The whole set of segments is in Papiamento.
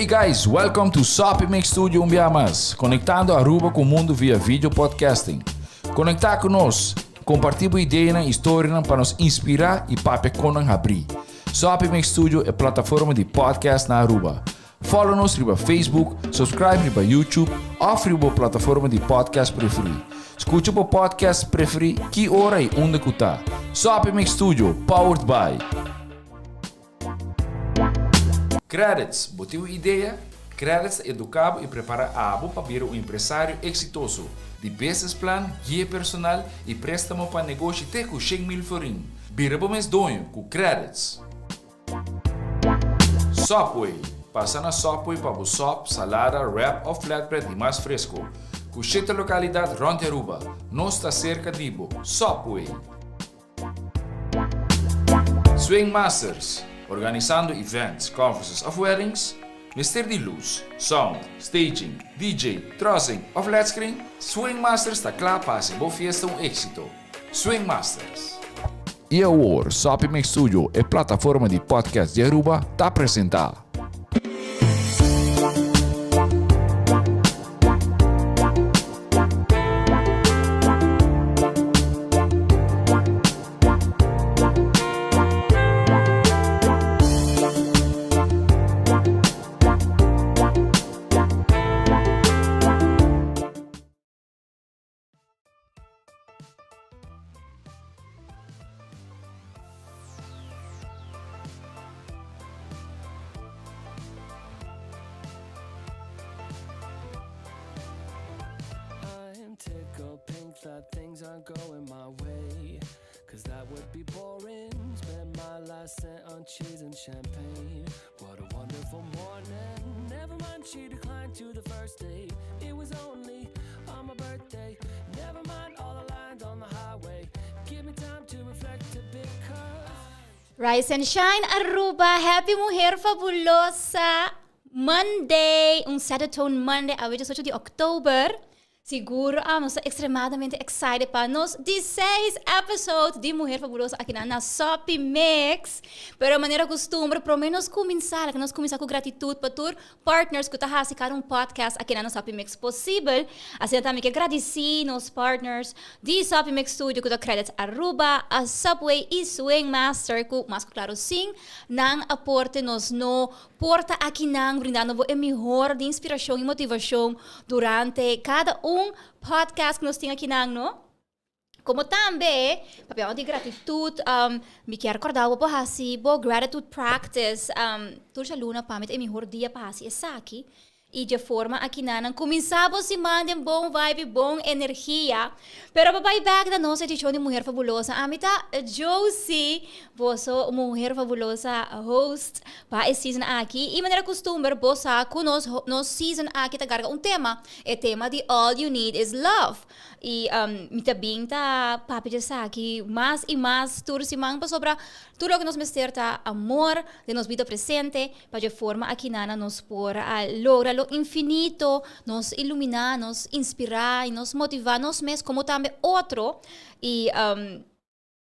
guys, welcome to Soppy Mix Studio un bia mas, conectando Aruba cu mundo via video podcasting. Conecta cu nos, comparti bo ideanan y storianan pa nos inspira y papia con nan habri. Soppy Mix Studio e plataforma di podcast na Aruba. Follow nos riba Facebook, subscribe riba YouTube of riba bo plataforma di podcast preferi. Scucha bo podcast preferi ki ora y unda cu ta. Soppy Mix Studio, powered by. Credits, bo tin un idea? Credits ta educa bo y prepara abo pa bira un empresario exitoso. Di business plan, guia personal y prestamo pa negoshi te cu 100,000 florin. Bira bo mes doño cu Credits. Subway, Pasa na Subway pa bo sop, salada, wrap of flatbread di mas fresco. Cu shete localidad rond di Aruba. Nos ta cerca di bo. Subway! Swing Masters, Organisando events, conferences of weddings? Mester di luz, sound, staging, DJ, trussing of led screen? Swing Masters ta cla pa haci bo fiesta un exito. Swing Masters. Y awor, Soppy Mix Studio, e plataforma di podcast di Aruba, ta presenta. Rise and shine, Aruba. Happy Muher Fabulosa Monday. Un Set the Tone Monday, awe 18 di october. Sigur nos ta extremadamente excited pa nos di seis episode di Muher Fabulosa aki na Soppy Mix. Pero manera costumbre, prome nos cuminsa, laga nos cuminsa cu gratitud pa tur partners cu ta haci cada un podcast aki na Soppy Mix posibel. Asina tambe ke gradici nos partners di Soppy Mix Studio cu ta Credits Aruba, a Subway y Swing Master cu mas cu claro sin nan aporte nos no Por ta akinan brindando bo e mihor di inspiracion y motivacion durante cada un podcast cu nos tin akinan, no? Como tambe, papiando di gratitud, mi kier recorda bo pa haci bo gratitude practice. Tur djaluna pa mi ta e mihor dia pa haci esaki. Y dje forma akinanan cuminsa bo siman den bon vibe y bon energia. Pero pa bay bek na nos edicion di Muher Fabulosa, ami ta Josie, boso Muher Fabulosa host pa e season aki. Y manera custumber bo sa cu nos nos season aki ta carga un tema, e tema di All You Need Is Love. Y mi ta bin ta papia djesaki mas y mas tur siman pasobra tur loke nos mester ta amor den nos bida presente. Pa dje forma akinana nos por a logra lo infinito, nos iluminá, nos inspirá i nos motivá nos mes komo tambe otro. I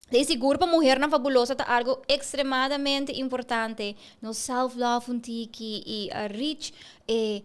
di sigur pa muhernan fabulosa ta algo ekstremadamente importante, nos self love un tiki i reach e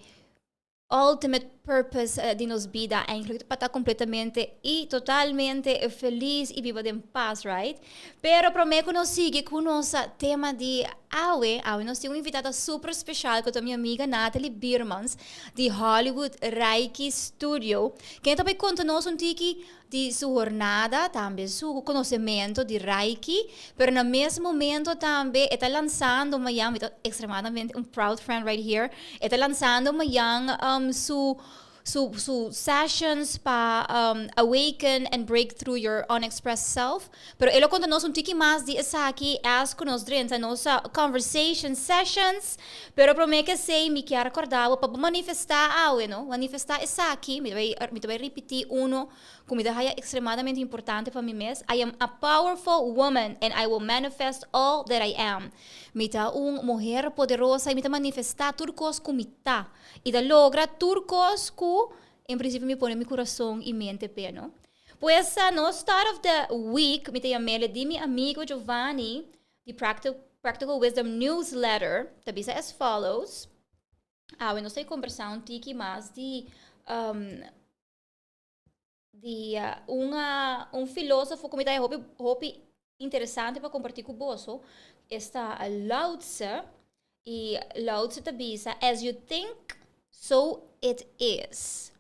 ultimate purpose di nos bida eigenlijk pa ta completamente y totalmente feliz y biba den paz, right? Pero prome cu nos sigui cu nos tema di awe, awe nos tin un invitada super special cu ta mi amiga Natalie Biermans di Hollywood Reiki Studio, ken ta bay conta nos un tiki di su hornada, tambe su conocemento di Reiki, pero na mes momento tambe e ta lanzando mayan, mi ta extremadamente un proud friend right here, e ta lanzando mayan su su su sessions pa awaken and break through your unexpressed self, pero e lo conta nos un tiki mas di esaki as cu nos drenta nos conversation sessions, pero prome cu esey mi kier recorda bo pa bo manifesta awe no, manifesta esaki, mi ta bay mi ta bay ripiti uno cu mi ta haya extremadamente importante pa mi mes, I am a powerful woman and I will manifest all that I am. Mi ta un muher poderosa y mi ta manifesta tur cos cu mi ta y ta logra tur cos cu en principio mi pone mi curason y mente p'e no. Pues nos start of the week mi ta yam'ele di mi amigo Giovanni di Practical Wisdom Newsletter ta bisa as follows. Awe nos ta kombersá un tiki mas di un filósofo ku mi ta hopi hopi interesante pa kompartí ku boso. Esta Lao Tzu, i Lao Tzu ta bisa: "As you think, so it is."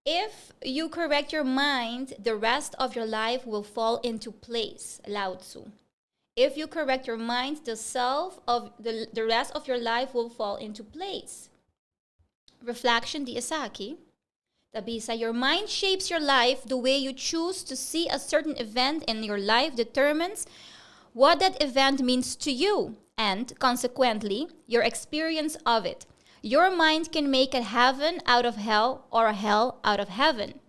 "If you correct your mind, the rest of your life will fall into place." Lao Tzu. "If you correct your mind, the rest of your life will fall into place." Reflection di esaki ta bisa: "Your mind shapes your life. The way you choose to see a certain event in your life determines what that event means to you and, consequently, your experience of it. Your mind can make a heaven out of hell or a hell out of heaven.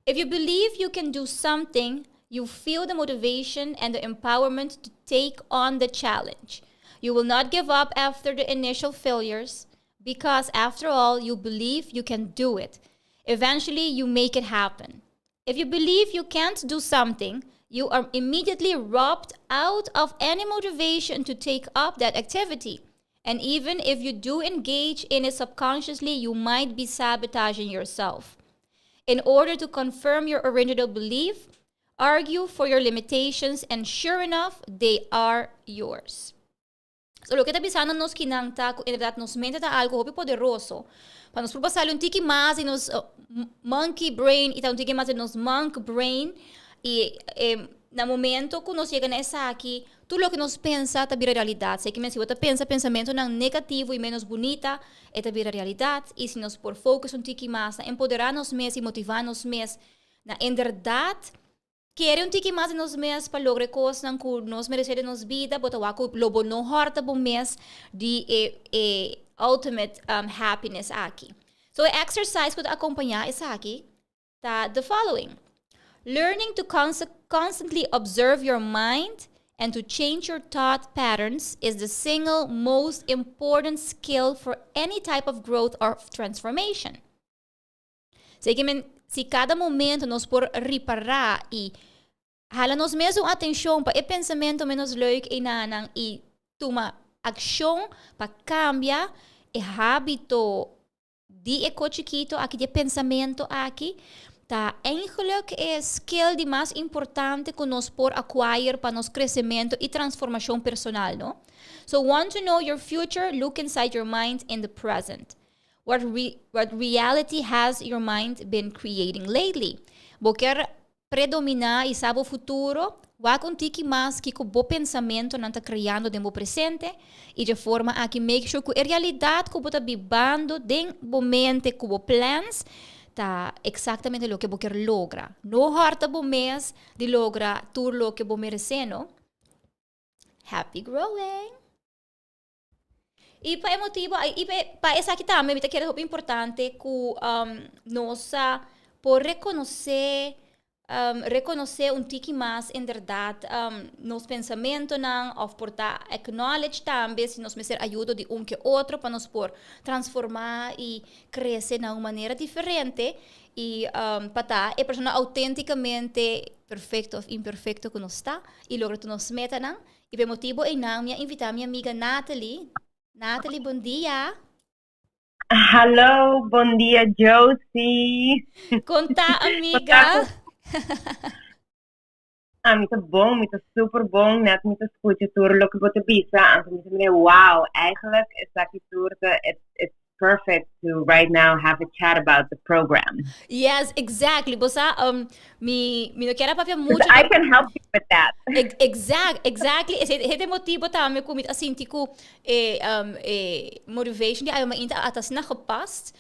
If you believe you can do something, you feel the motivation and the empowerment to take on the challenge. You will not give up after the initial failures because, after all, you believe you can do it. Eventually, you make it happen. If you believe you can't do something, you are immediately robbed out of any motivation to take up that activity. And even if you do engage in it subconsciously, you might be sabotaging yourself. In order to confirm your original belief, argue for your limitations, and sure enough, they are yours." So, loke ta bisando nos akinan ta, en berdat, nos mente ta algu hopi poderoso. Pa nos pasa un tiki mas den nos monkey brain i ta un tiki mas den nos monk brain i na momento ku nos yega na esaki, tur loke nos pensa ta bira realidat. Ke men si bo pensa pensamentunan negativo i ménos bunita, e ta bira realidat. I si nos por focus un tiki mas na empoderá nos mes i motivá nos mes, na berdat, kere un tiki mas nos mes pa logra kos ku nos meresé den nos bida, bo ta wak lo bo no hòrta bo mes di e ultimate happiness aki. So, e exercise ku ta akompañá esaki ta the following. Learning to constantly observe your mind and to change your thought patterns is the single most important skill for any type of growth or transformation. Ke men, si kada momento nos por ripará i hala nos mes atenshon pa e pensamentu ménos leuk einan i tuma akshon pa kambia e hábito di e chikitu aki, di pensamentu aki, ta eigenlijk e skill di mas importante ku nos por acquire pa nos kresementu i transformashon personal, no? So, want to know your future? Look inside your mind in the present. What reality has your mind been creating lately? Bo ke predominá i sabi futuro? Wak un tiki mas kiko bo pensamentunan ta kreando den presente i di forma aki make sure ku e realidat ku bo ta bibando den bo mente ku bo plans ta eksaktamente loke bo ke logra. No hòrta bo mes di logra tur loke bo meresé, no? Happy growing! I pa e motibu, i pa esaki tambe, mi ta kere importante ku nos por rekonosé un tiki mas inderdaad nos pensamentunan òf por ta acknowledge tambe si nos mester ayudo di un ku otro pa nos por transformá i krese di un manera diferente i pa ta e persona outéntikamente perfekto òf imperfekto ku nos ta i logra nos metanan. I pa e motibu ei mi a invitá mi amiga Natalie. Natalie, bon dia. Hallo, bon dia, Josie. Kon ta, amiga? Ah, mi ta bon, mi ta super bon. Net mi ta skucha tur loke bo ta bisa. Anto mi ta wow, eigenlijk esaki tur it's perfect to right now have a chat about the program. Yes, exactly. Bo mi no ke papia muchu. I can help you with that. Exactly. Esei ta e motibu tambe ku mi a sinti ku e motivation di awe mainta a asina gepast.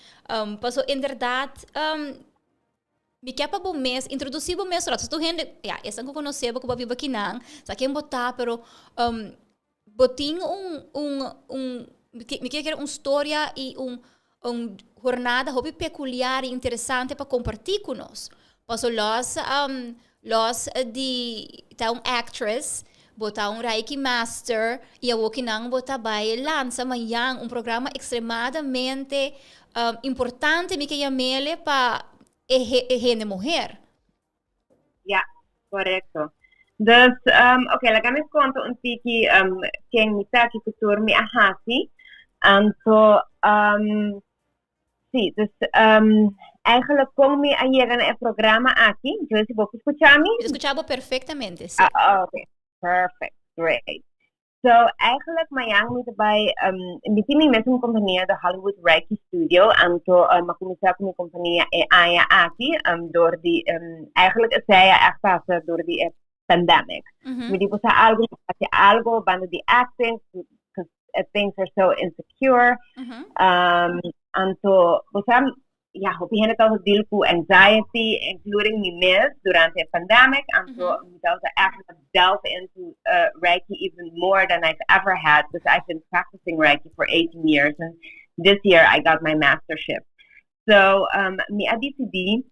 Paso inderdaad mi ke pa bo mes introdusí bo mes rato. Tur hende, ja, esnan ku konosé bo, ku a biba akinan, sa ken bo ta, pero bo tin un mi ke un storia i un jornada hopi pekuliar i interesante pa kompartí ku nos. Paso los di ta un actress, bo ta un Reiki master i awokinan bo ta bai lansa mañan un programa ekstremadamente importante, mi ke yam'é, pa e hende muhé. Ja, korekto. Dus, oké, laga mi konta un tiki ken mi ta, kiko tur mi a hasi. Anto, si, dus eigenlijk kon mi a yega na e programa aki. Joyce, bo por skucha mi? Mi ta skucha bo perfektamente, si. Ah, okay. Perfect. Great. So, eigenlijk mañan mi ta bai, mi tin mi mesun kompania, The Hollywood Reiki Studio, anto a kuminsá ku mi kompania e aña aki, dor di, eigenlijk esei a ègt pasa dor di e pandemic. Mi di bo sa algu, mi ta hasi algu banda di acting, because things are so insecure. Anto, bo sa, ja, hopi hende tabata deal ku anxiety, including mi mes, durante e pandemic. Anto, mi tabata echt delve into Reiki even more than I've ever had, because I've been practicing Reiki for 18 years, and this year I got my mastership. So, mi a disidí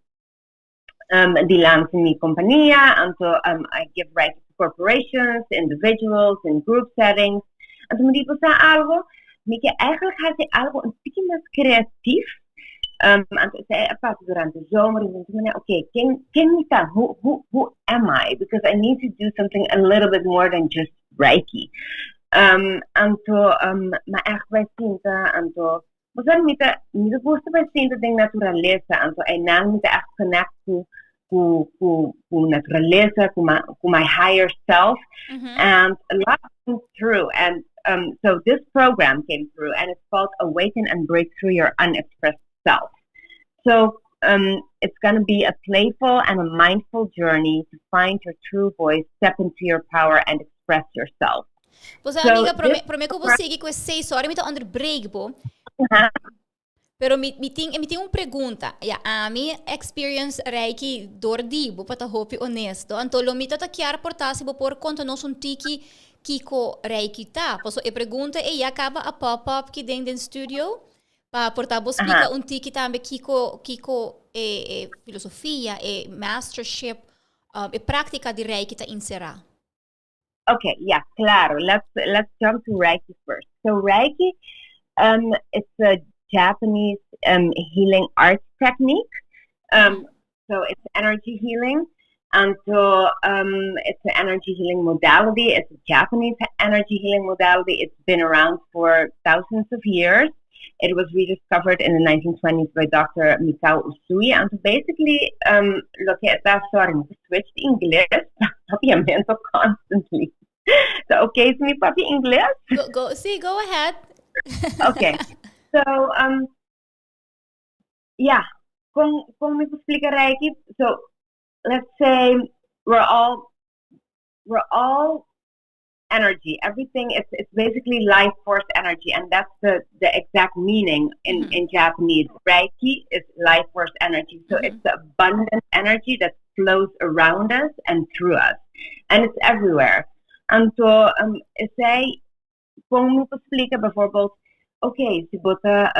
di lansa mi kompania, anto I give Reiki to corporations, individuals, in group settings. Anto mi di, bo sa algo? Mi ke eigenlijk hasi algo un tiki mas kreatief. Anto esei a pasa durante zomer. Mi di, okay, ken mi ta? Who am I? Because I need to do something a little bit more than just Reiki. Anto, m'a echt bai sinta, anto, bo sa, mi ta gusta bai sinta den naturalesa, anto einan mi ta echt connect ku naturalesa, ku my higher self, and a lot came through. And so this program came through, and it's called Awaken and Break Through Your Unexpressed Self. So it's going to be a playful and a mindful journey to find your true voice, step into your power, and express yourself. Pues, so, amiga, promé ku bo sigui ku esei, sorry mi ta onderbreek bo. Pero mi tin un pregunta. Ja, ami a experience Reiki dor di bo, pa ta hopi honesto. Anto lo mi ta kier por ta si bo por konta nos un tiki kiko Reiki ta. Paso e pregunta ei a kaba a pop up aki den studio. Pa por ta bo splika un tiki tambe kiko e filosofia, e mastership, e práktika di Reiki ta enserá. Okay, yeah, claro. Let's jump to Reiki first. So Reiki, it's a Japanese healing arts technique. So it's energy healing. And so it's an energy healing modality. It's a Japanese energy healing modality. It's been around for thousands of years. It was rediscovered in the 1920s by Dr. Mikao Usui. And so basically, loke e ta, sorry, switch to English, papiamento constantly. So, okay, so mi papia Ingles? Go, go, si, go ahead. Okay. So, yeah, kon mi splika Reiki? So, let's say we're all energy. Everything is it's basically life force energy, and that's the exact meaning in in Japanese. Reiki is life force energy. So it's the abundant energy that flows around us and through us, and it's everywhere. And so say, kon mi splika bijvoorbeeld, okay, si bo ta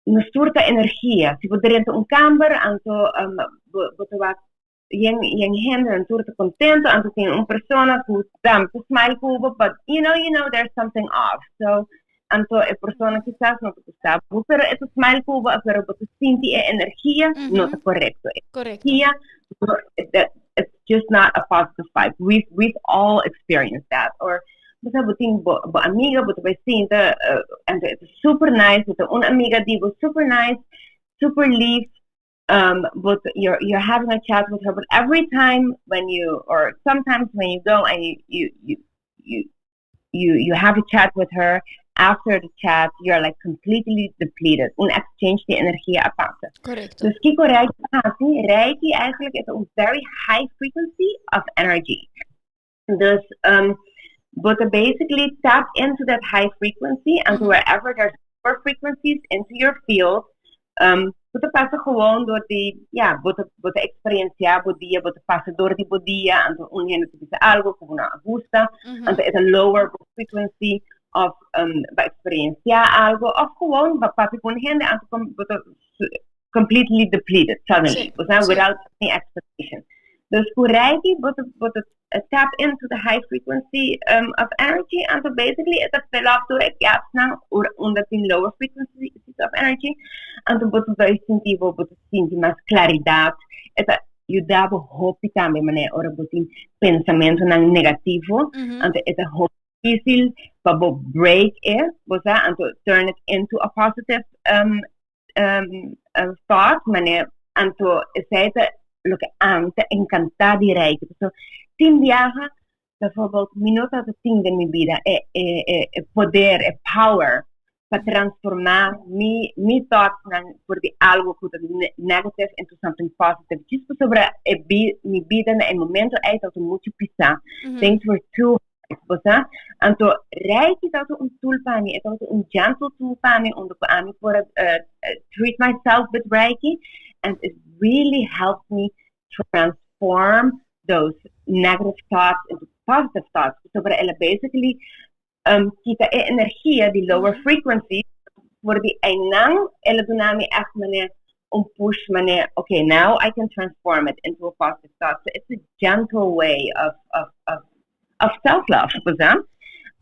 nos tur ta energia. Si bo drenta un kamber, anto bo ta wak yen hende, nan tur ta kontentu, anto tin un persona ku ta smile ku bo, but you know there's something off. So anto e persona kisas no ta gusta bo, pero e ta smile ku bo, pero bo ta sinti e energia no ta korekto. Korekto. Energia, that it's just not a positive vibe. We've all experienced that. Or bo sa, bo tin bo amiga, bo ta bai sinta, and it's super nice, bo un amiga di bo super nice, super lief, but you're having a chat with her, but every time when you or sometimes when you go and you have a chat with her, after the chat you're like completely depleted. Un exchange di energia a pasa. Korekto. Dus kiko Reiki ta hasi? Reiki eigenlijk is a very high frequency of energy. Dus but to basically tap into that high frequency and wherever there's lower frequencies into your field, bo ta pasa gewoon door di, ja, bo ta eksperensiá bo dia, bo ta pasa door di bo dia, anto un hende ta bisa algo ku no gusta, anto e lower frequency of bo a eksperensiá algo, of gewoon bo a papia ku hende, anto bo ta completely depleted suddenly, without any explanation. Dus ku Reiki, bo ta tap into the high frequency of energy, and so basically e ta fill up tur e gaps nan unda tin lower frequencies of energy, and bo ta bai sinti bo ta sinti mas klaridat. E ta yuda bo hopi tambe manera ora bo tin pensamentonan negativo, anto e ta hopi. difícil pa bo break e, bo sa, anto turn it into a positive thought, mane anto esei ta loke ami ta encanta di Reiki. Paso tin biaha, bijvoorbeeld, mi no tabata tin den mi bida e poder, e power pa transforma mi thoughtsnan for di algo cu ta negative into something positive. Djis pasobra e mi bida na e momento ei tabata mucho pisa. Things were too hard, bo sa? Anto Reiki tabata un tool pa mi, e tabata un gentle tool pa mi unda cu ami por a treat myself with Reiki and it really helped me transform those negative thoughts into positive thoughts. Pasobra el a basically kita e energia di lower frequency for di einan el a duna mi echt mane un push mane, "Okay, now I can transform it into a positive thought." So it's a gentle way of self-love, bo sa?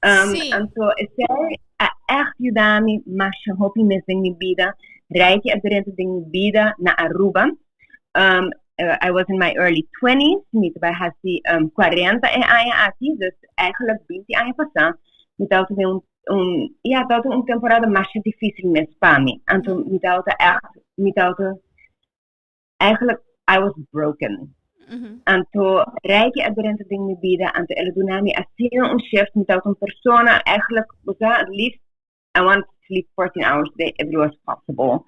Anto esei a echt yuda mi masha hopi mes den mi bida. Reiki a drenta den mi bida na Aruba. I was in my early 20s, mi tabata hasi 40 e aña aki, dus eigenlijk 20 aña pasa. Mi tabata den un, ja, tabata un temporada masha difícil mes pa mi. Anto mi tabata echt, mi tabata eigenlijk, I was broken. Anto Reiki a drenta den mi bida, anto el a duna mi asina un shift, mi tabata un persona eigenlijk, bo sa, at least I want to sleep 14 hours a day if it was possible.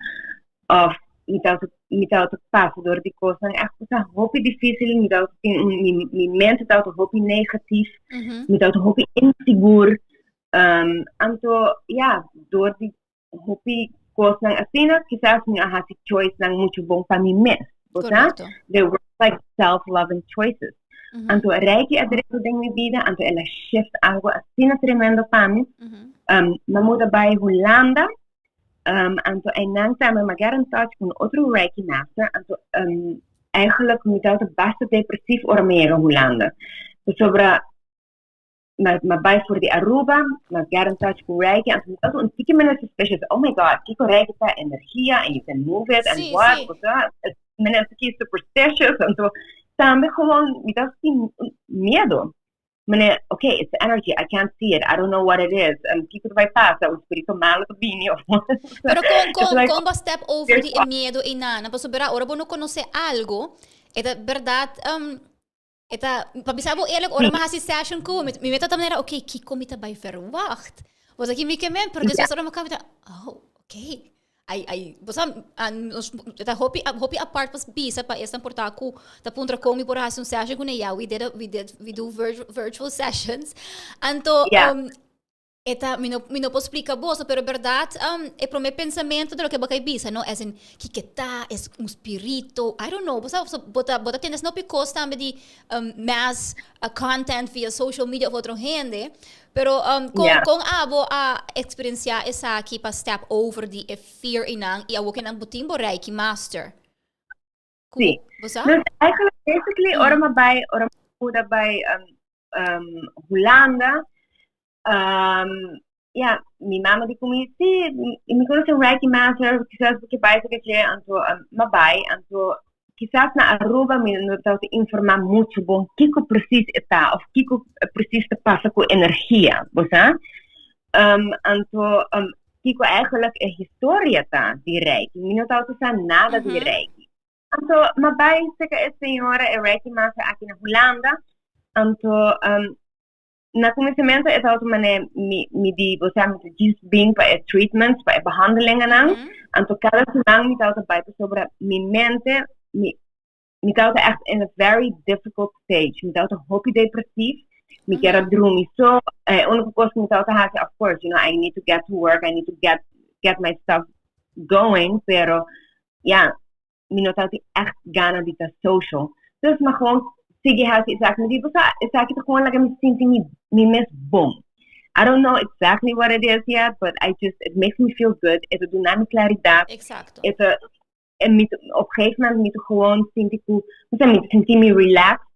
Of mi tabata pasa door di cosnan echt, bo sa, hopi difícil, mi tabata tin mi mente tabata hopi negatief, mi tabata hopi insigur. Anto ja, door di hopi cosnan asina, kisas mi a hasi choice nan mucho bon pa mi mes. Bo sa? They were like self-loving choices. Anto Reiki a drenta den mi bida, anto el a shift algo asina tremendo pa mi. M'a muda bai Hulanda, anto einan tambe m'a get in touch cu otro Reiki master, anto eigenlijk mi tabata basta depressief ora mi yega Hulanda. Pasobra m'a bai for di Aruba, m'a get in touch cu Reiki, anto mi tabata un tiki menos suspicious. Oh my God, kiko Reiki ta energia and you can move it and what, bo sa? Mi un tiki superstitious, anto tambe gewoon mi tabata tin miedo. Mane, okay, it's energy, I can't see it, I don't know what it is. Kiko ta bai pasa, un spirito malo ta bini of Pero con con bo step over di e miedo einan? Pasobra ora bo no conoce algo, e ta berdad e ta, pa bisa bo eerlijk, ora mi hasi session cu mi, mi meta ta manera, okay, kiko mi ta bai verwacht? Bo sa ki mi ke men, pero despues ora mi kaba mi ta, oh, okay. Ai, ai, bo sa, nos ta hopi, hopi apart pa bisa pa esnan por ta cu ta puntra con mi por hasi un session cu ne. Ja, we did, we do virtual sessions. Anto, e ta, mi no por splica boso, pero berdad, e prome pensamento de loke bo kai bisa, no? As in, kiko ta, es un spirito, I don't know, bo sa, bo ta tende no cos tambe di mass content via social media of otro hende, pero con abo a experiencia esaki pa step over di e fear einan y awo cu nan bo tin bo Reiki master? Si. Bo sa? Dus eigenlijk, basically, ora m'a bai, ora m'a muda bai Hulanda, ja, mi mama di cu mi, si, mi conoce un Reiki master, kisas bo ke bai serka dje, anto m'a bai, anto kisas na Aruba mi no tabata informa mucho bon kiko precies e ta, of kiko precies ta pasa cu energia, bo sa? Anto kiko eigenlijk e historia ta di Reiki. Mi no tabata sa nada di Reiki. Anto m'a bai serka e señora, e Reiki master aki na Hulanda, anto na cuminsamentu e tabata mane mi di, bo sa, mi ta djis bin pa e treatments, pa e behandelingennan. Anto cada siman mi tabata bai pasobra mi mente, mi tabata echt in a very difficult stage. Mi tabata hopi depressief. Mi kier a drumi so. Unico cos cu mi tabata hasi, of course, I need to get to work, I need to get my stuff going, pero ja, mi no tabata echt gana di ta social. Dus m'a gewoon sigui hasi esaki. Mi di, bo sa, esaki ta gewoon laga mi sinti mi mes bon. I don't know exactly what it is yet, but it makes me feel good. E ta duna mi claridad. E ta, e mi, op een gegeven moment mi ta gewoon sinti cu, no sé, mi ta sinti mi relaxed.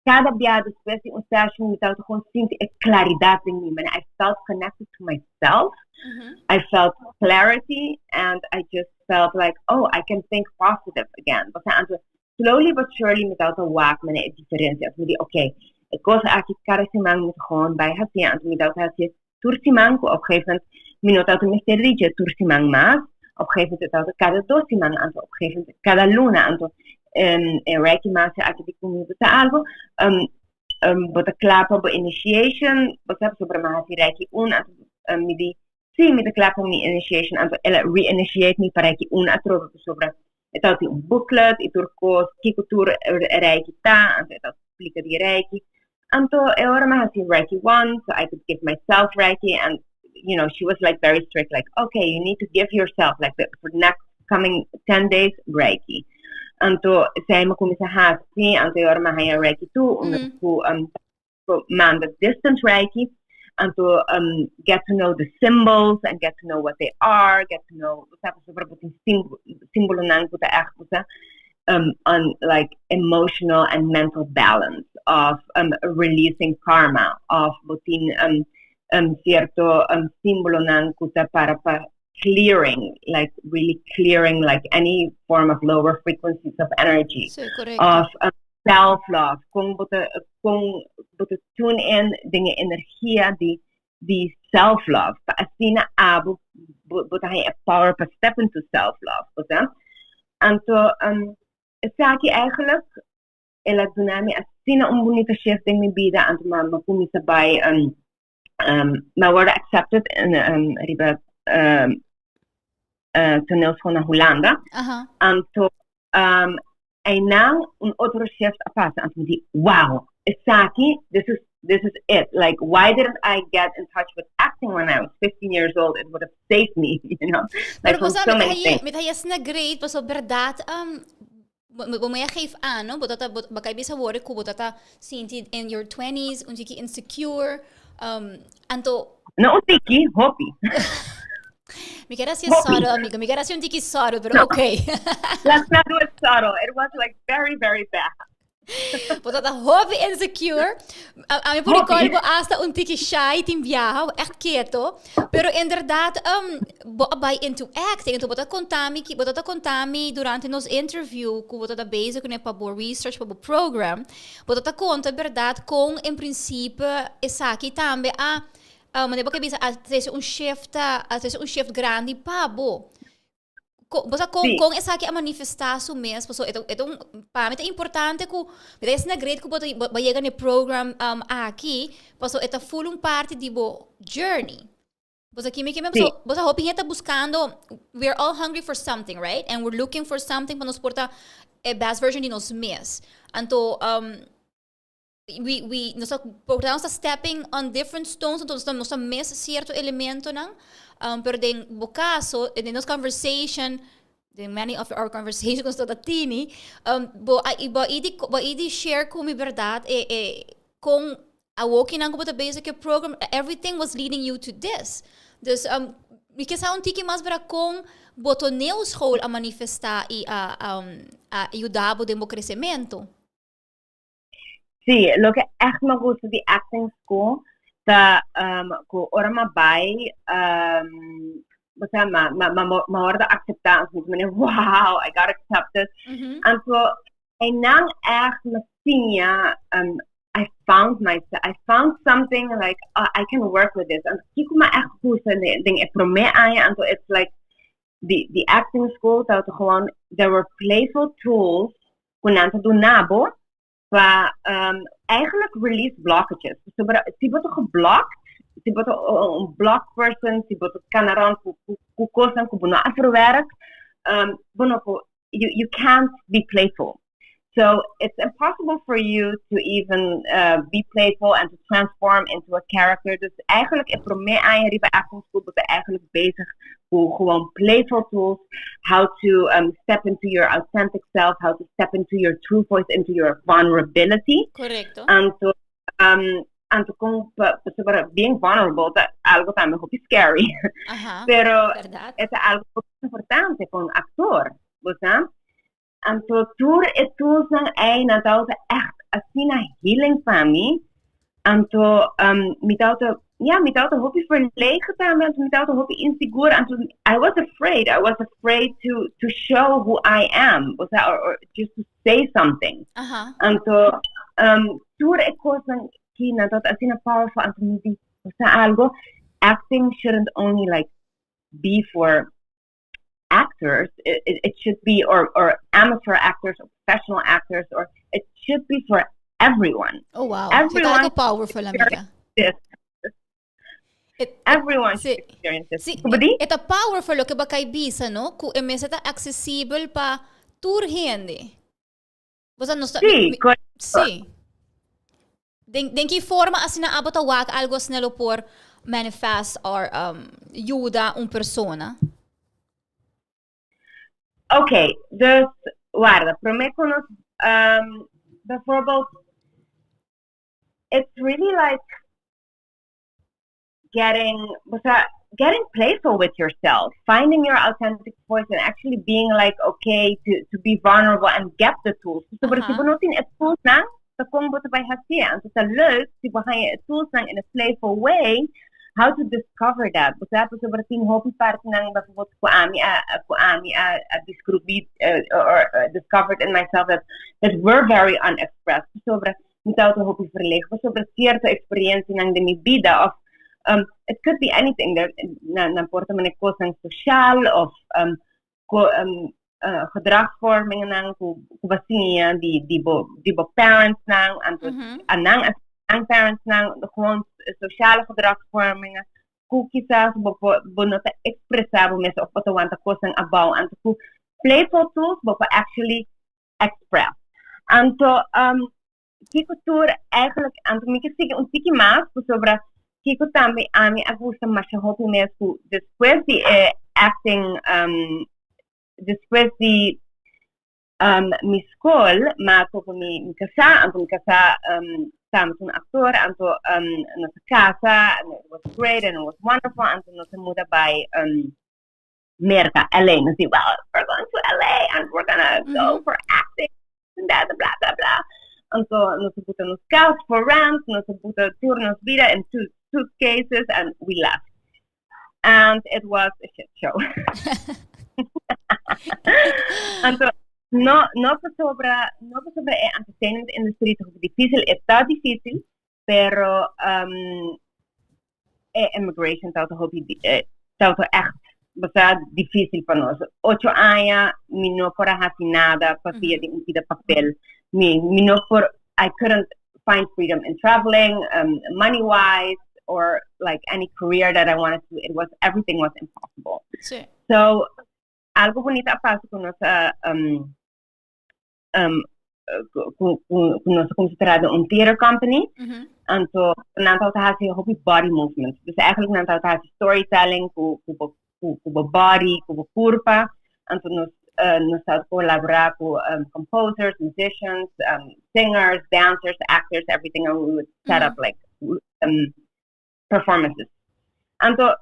Cada dia despues di un session mi tabata gewoon sinti e claridad den mi. I felt connected to myself. I felt clarity and I just felt like, oh, I can think positive again. Anto, slowly but surely mi tabata wak mane e diferencia. Mi di, okay, E cos aki cada siman mi gewoon bay haci, anto mi tabata haci tur siman, cu op gegeven moment mi no tabata mester di dje tur siman mas. Op gegeven moment tabata cada 2 siman, anto op gegeven moment cada luna. Anto e Reiki master aki di cu mi ta algo, bo ta kla pa bo initiation, bo sa, pasobra mi a haci Reiki 1, anto mi di, "Si, mi ta kla pa mi initiation." Anto el a re-initiate mi pa Reiki 1 atrobe, pasobra e tabatin un booklet y tur cos, kico tur Reiki ta, anto e tabata explica di Reiki. Anto e ora mi a haci Reiki 1, so I could give myself Reiki, and she was like very strict, like, "Okay, you need to give yourself like for the next coming 10 days Reiki." Anto esey mi a cuminsa haci, anto e ora mi a haya Reiki 2, cu manda distance Reiki, anto get to know the symbols and get to know what they are, get to know, sabe, sobre simbolonan cu ta echt, bo on like emotional and mental balance of releasing karma, of bo tin cierto simbolonan cu ta para clearing, like really clearing like any form of lower frequencies of energy. Si, correcto. Of self-love, con bo ta tune in den energia di self-love. Pa asina abo bo ta haya power pa step into self-love, bo sa? Anto, esaki eigenlijk, el a duna mi asina un bunita shift den mi bida, anto m'a cuminsa bay, m'a wordo accepted in riba toneelschool na Hulanda. Anto, einan un otro shift a pasa. Anto mi di, "Wow, esaki, this is it. Like, why didn't I get in touch with acting when I was 15 years old? It would have saved me like Pero from so many things." Mi ta na great, paso berdad, bo mi a geef aan, no? Bo tata, bo kai bisa word ku bo tata sinti in your 20s, un tiki insecure, anto No un tiki, hopi. Mi kier hasi Hopi. Subtle, amigo. Mi kier hasi un tiki subtle, pero No. Okay. Let's not do it subtle. It was like very, very bad. Bo tata hopi insecure. A mi por Hopi. recall bo hasta un tiki shy tin biaha, echt keto. Pero inderdaad, bo a bay into acting. Anto bo tata conta mi durante nos interview ku bo tata bezig ku pa bo research pa bo program. Bo tata conta berdad con in principe esaki tambe a manera bo ke bisa a trece un shift a trece un shift grandi pa bo. Bo sa con esaki a manifesta su mes, paso e un pa mi ta importante ku mi ta asina great ku bo ta bo yega na e program aki, paso e ta full un parti di bo journey. Bo sa kimi kimi paso bo sa hopi hende ta buscando, we're all hungry for something, right? And we're looking for something pa nos por ta e best version di nos mes. Anto we nos ta por nos ta stepping on different stones, anto nos ta miss cierto elementonan, pero den bo caso, den nos conversation, den many of our conversations ta tini, bo a idi share ku mi berdad e con awoki nan ku bo ta bezig ku e program, everything was leading you to this. Dus mi ke sa un tiki mas bra con bo toneelschool a manifesta i a yuda bo den bo crecimento. Si, loke echt mi gusta di acting school ta ku ora m'a bai, o sea, m'a wordo acepta, anto mi wow, I got accepted. Anto einan echt m'a siña, I found something like, I can work with this. Anto kiko m'a echt gusta den e prome aña, anto it's like the acting school tabata gewoon, there were playful tools ku nan ta duna bo pa eigenlijk release blockages. So, si bo ta geblokt, si bo ta un block person, si bo ta cana rond cu cosnan cu bo no a verwerk, bo no por, you can't be playful. So it's impossible for you to even be playful and to transform into a character. Dus eigenlijk e prome aña riba acting school bo ta eigenlijk bezig cu gewoon playful tools, how to step into your authentic self, how to step into your true voice, into your vulnerability. Correcto. Anto con pa being vulnerable ta algo tambe hopi scary. Pero Berdad. e ta algo importante pa un actor, bo sa? Anto tur e tools nan ei nan tabata echt asina healing pa mi. Anto mi tabata, ja, mi tabata hopi verlegen tambe, anto mi tabata hopi inseguro. Anto I was afraid. I was afraid to show who I am, o sea, or just to say something. Anto Tur e cosnan cu nan ta asina powerful, anto mi di, sa algo, acting shouldn't only like be for actors. It should be or amateur actors or professional actors, or it should be for everyone. Oh wow. Everyone Esey powerful, amiga. This. Everyone Si. should experience this. Si, Con di? e ta powerful loke bo a bisa, no? Cu e mester ta accesibel pa tur hende. Bo no sa, Si, correcto. Si. Den ki forma asina abo ta wak algo asina lo por manifest or yuda un persona? Ok, dus warda, prome cu nos, bijvoorbeeld, it's really like getting, getting playful with yourself, finding your authentic voice and actually being like okay to be vulnerable and get the tools. So, uh -huh. Si no tin e tools nan, dan con bo ta bay haci. Anto ta leuk, si bo e tools nan in a playful way, how to discover that. Pasobra tin hopi parti nan, bijvoorbeeld cu ami a descubri or discovered in myself that were very unexpressed. Sobre mi tabata hopi verlegen, sobre cierto experiencia nan di mi bida of it could be anything there, nan por ta mane cosnan social of gedragsvormingen nan cu bo a siña di bo parents nan, anto nan parents nan, gewoon sociale gedragsvormingen cu kisas bo no ta expresa bo mes of bo ta wanta cosnan abou, anto cu playful tools bo por actually express. Anto kiko tur eigenlijk, anto mi ke sigui un tiki mas sobre kiko tambe ami a gusta masha hopi mes, cu despues di acting, despues di mi school, m'a topa mi casa, anto mi casa tambe un actor, anto nos a casa, and it was great and it was wonderful, anto nos a muda bay Merca, LA. Nos di, "Well, we're going to LA and we're gonna go for acting and that, blah, blah, blah." Anto nos a buta nos cas for rent, nos a buta tur nos bida in two suitcases and we left. And it was a shit show. Anto, no pasobra e entertainment industry ta dificil, ta dificil, pero e immigration ta hopi ta echt basta dificil pa nos. 8 aña mi no por a haci nada pa via di un pida papel. Mi no por, I couldn't find freedom in traveling, money wise, or like any career that I wanted to. It was everything was impossible. Si. So algo bunita a pasa cu nos cu nos a cuminsa un theater company. Anto nan ta haci hopi body movements. Dus eigenlijk nan ta haci storytelling cu body, cu curpa. Anto nos ta colabora cu composers, musicians, singers, dancers, actors, everything, and we would set up like performances. Anto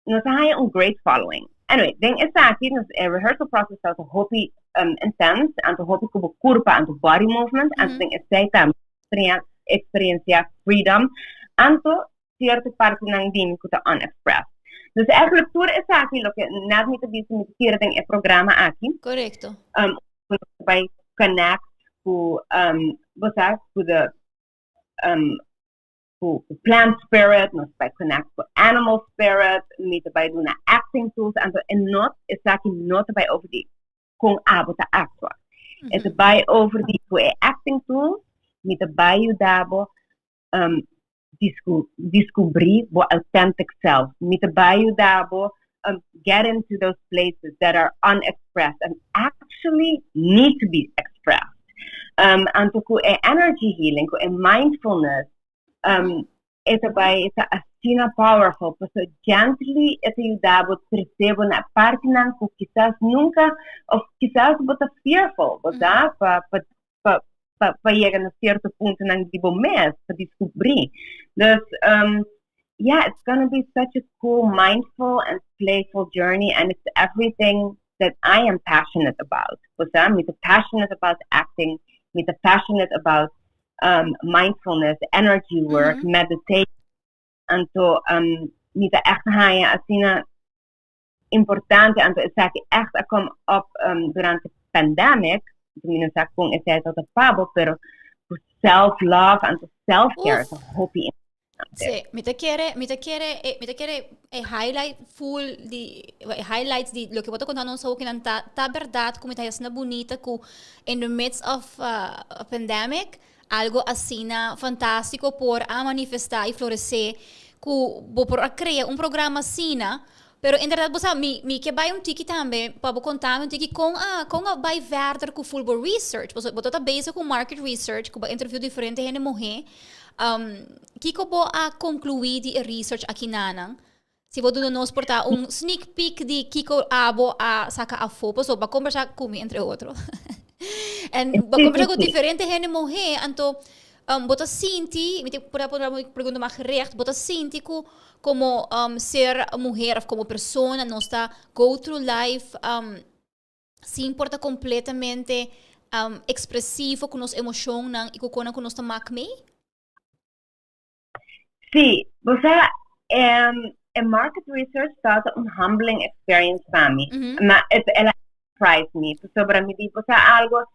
nos a haya un great following. Anyway, den esaki nos rehearsal process ta hopi intense, anto hopi cu curpa, anto body movement, anto den esey tambe experiencia freedom, anto cierto parti nan di mi cu ta unexpressed. Dus eigenlijk tur esaki loke net mi ta bisa mi kier den e programa aki. Correcto. Bay connect cu bo sa, cu the cu plant spirit, nos bay connect cu animal spirit, mi ta bay duna acting tools, anto e not esaki no ta bay over di con abo ta actua. E ta bay over di cu e acting tools, mi ta bay yuda bo descubri bo authentic self. Mi ta bay yuda bo get into those places that are unexpressed and actually need to be expressed. Anto cu e energy healing, cu e mindfulness, e ta bay ta asina powerful, paso gently e ta yuda bo percebe na parti nan cu kisas nunca of kisas bo ta fearful, bo sa, pa yega na cierto punto nan di bo mes, pa descubri. Dus yeah, it's gonna be such a cool, mindful and playful journey, and it's everything that I am passionate about. Bo sa, mi ta passionate about acting, mi ta passionate about mindfulness, energy work, meditation. Anto mi ta echt haya asina importante, anto esaki echt a come up durante pandemic. Mi no sa con esey ta pa bo, pero Self-love and self-care ta hopi importante. Si, mi ta kere e highlight full di e highlights di loke bo ta konta nos nan ta bèrdat ku mi ta asina bunita ku in the midst of a pandemic algo asina fantástiko por a manifestá i floresé ku bo por a krea un programa asina. Pero en bèrdat, bo mi ke bai un tiki tambe pa bo konta un tiki kon a bai verder ku full research. Bo ta bezig ku market research, ku interview diferente hende muhé. Kiko bo a konkluí di research aki nan? Si bo duna nos por ta un sneak peek di kiko abo a saka afó, so b'a kombersá ku mi, entre otro. En b'a kombersá ku diferente hende muhé, anto bo ta sinti, mi por un pregunta mas gericht, bo ta sinti ku komo ser muhé òf komo persona nos ta go through life sin por ta kompletamente ekspresivo ku nos emoshonnan i ku ku nos ta mak mee? Si, bo market research tabata un humbling experience pa mi. Ma el a surprise me. Sobre mi di, bo algo,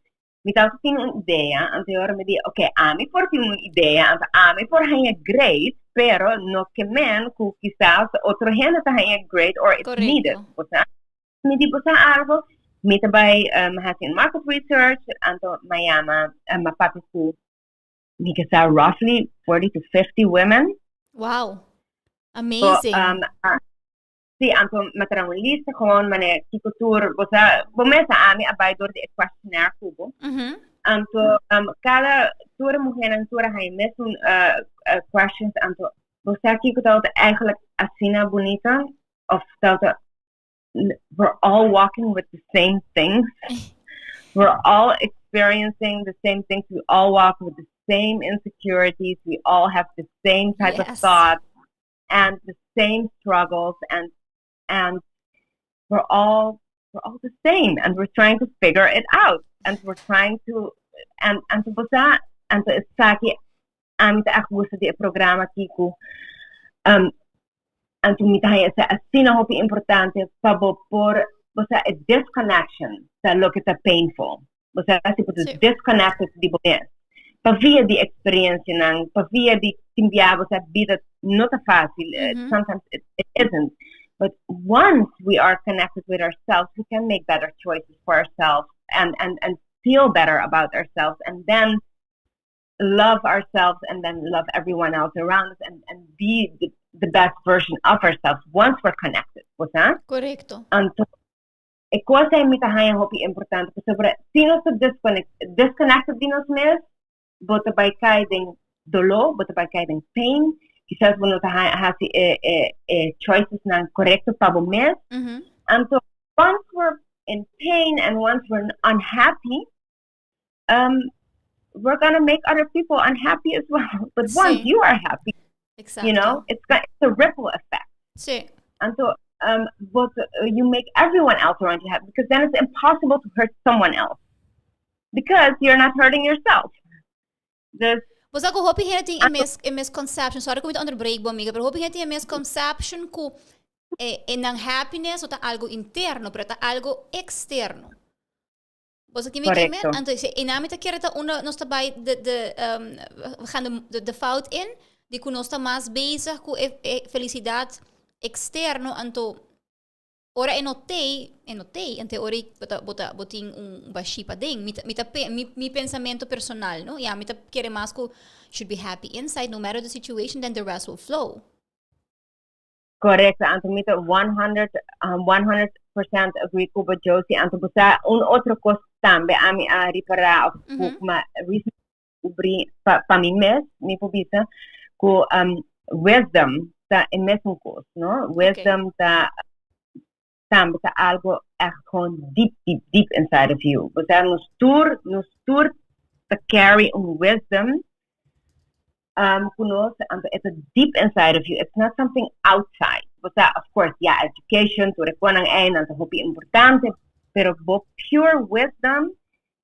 mi tabatin un idea, anto mi di, ok, ami por tin un idea, anto ami por haña great, pero no ke men ku kisas otro hende ta haña great or it's needed. Mi di, bo algo, mi ta bai hasi market research, anto m'a yama, m'a papia ku mi ke sa roughly 40 to 50 women. Wow. Amazing. So, si, anto m'a traha un lista gewoon manera kiko tur, bo sa, bo mes ami a bai dor di e questionnaire ku bo. Anto kada tur muhénan tur a haña mesun questions, anto bo sa kiko tabata eigenlijk asina bunita of tabata, we're all walking with the same things. We're all experiencing the same things. We all walk with the same insecurities. We all have the same type of thoughts and the same struggles and we're all the same and we're trying to figure it out and we're trying to and to bosa and to esaki ami ta echt gusta di e programa aki ku anto mi ta haña asina hopi importante pa bo por, bo sa, e disconnection ta loke ta painful. Bo sa, si bo disconnected di bo mes pa via di eksperensianan, pa via di tin bia, bo sa, bida no ta fásil. Sometimes it isn't, but once we are connected with ourselves, we can make better choices for ourselves and feel better about ourselves and then love ourselves and then love everyone else around us and be the best version of ourselves once we're connected. Bo sa? Korekto. Anto, e kos ei mi ta haña hopi importante, pasobra si nos ta disconnected di nos mes, bo ta bai kai den doló, bo ta bai kai den pain, kisas bo no ta hasi e choices nan korekto pa bo mes. Anto, once we're in pain and once we're unhappy, we're gonna make other people unhappy as well. But once you are happy, it's a ripple effect. Anto, but you make everyone else around you happy because then it's impossible to hurt someone else because you're not hurting yourself. Dus, Bo sa ku hopi hende tin e misconception. Sorry ku mi onderbreek bo, amiga, pero hopi hende tin e misconception ku e nan happiness ta algo interno, pero ta algo eksterno. Bo sa ki mi ke men? Korekto. Anto, e nami ta kere ta uno nos ta bai de we gaan de fout in, di ku nos ta mas bezig ku e felisidat eksterno, anto ora e no tei, e no tei, anto ora bo ta bo ta bo tin un bashí paden. Mi pensamentu personal, no? Ja, mi ta kere mas ku should be happy inside no matter the situation, then the rest will flow. Korekto. Anto, mi ta 100, 100% agree ku bo, Josie. Anto, bo sa, un otro kos tambe ami a ripará of ku m'a descubrí pa mi mes, mi por bisa, ku wisdom ta e mesun kos, no? Wisdom ta tambe ta algo echt gewoon deep, deep, deep inside of you. Bo sa, nos tur ta carry un wisdom ku nos, anto it's a deep inside of you. It's not something outside. Bo sa, of course, yeah, education, tur e kosnan ei ta hopi importante, pero bo pure wisdom,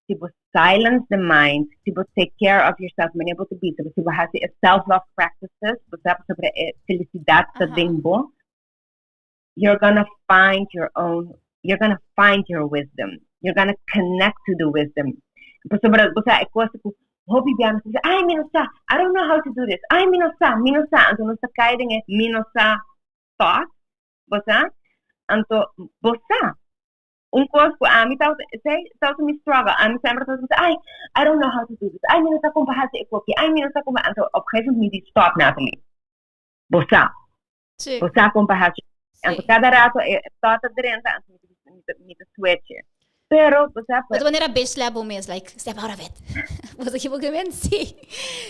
si bo silence the mind, si bo take care of yourself, manera bo ta bisa, si bo hasi self-love practices, bo sa, sobre e felisidat ta den bo, you're gonna find your wisdom. You're gonna connect to the wisdom. Sobre, bo sa, e kos ku Hopi bia nos ta bisa, "Ay, mi no sa, I don't know how to do this. Ay, mi no sa, mi no sa." Anto nos ta kai den e "mi no sa" thought, bo sa? Anto, bo sa. Un kos ku ami ta sei, ta mi struggle. Ami semper ta bisa, "Ay, I don't know how to do this. Ay, mi no sa kon pa hasi e koki. Ay, mi no sa kon pa." Anto, op een gegeven moment mi di, "Stop, Natalie. Bo sa." Bo sa kon pa hasi. Anto kada rato e thought ta drenta, anto mi ta switch. Pero, bo sa, Otro manera bitch slap bo mes, like, "Step out of it." Bo ta ekivoká? Si.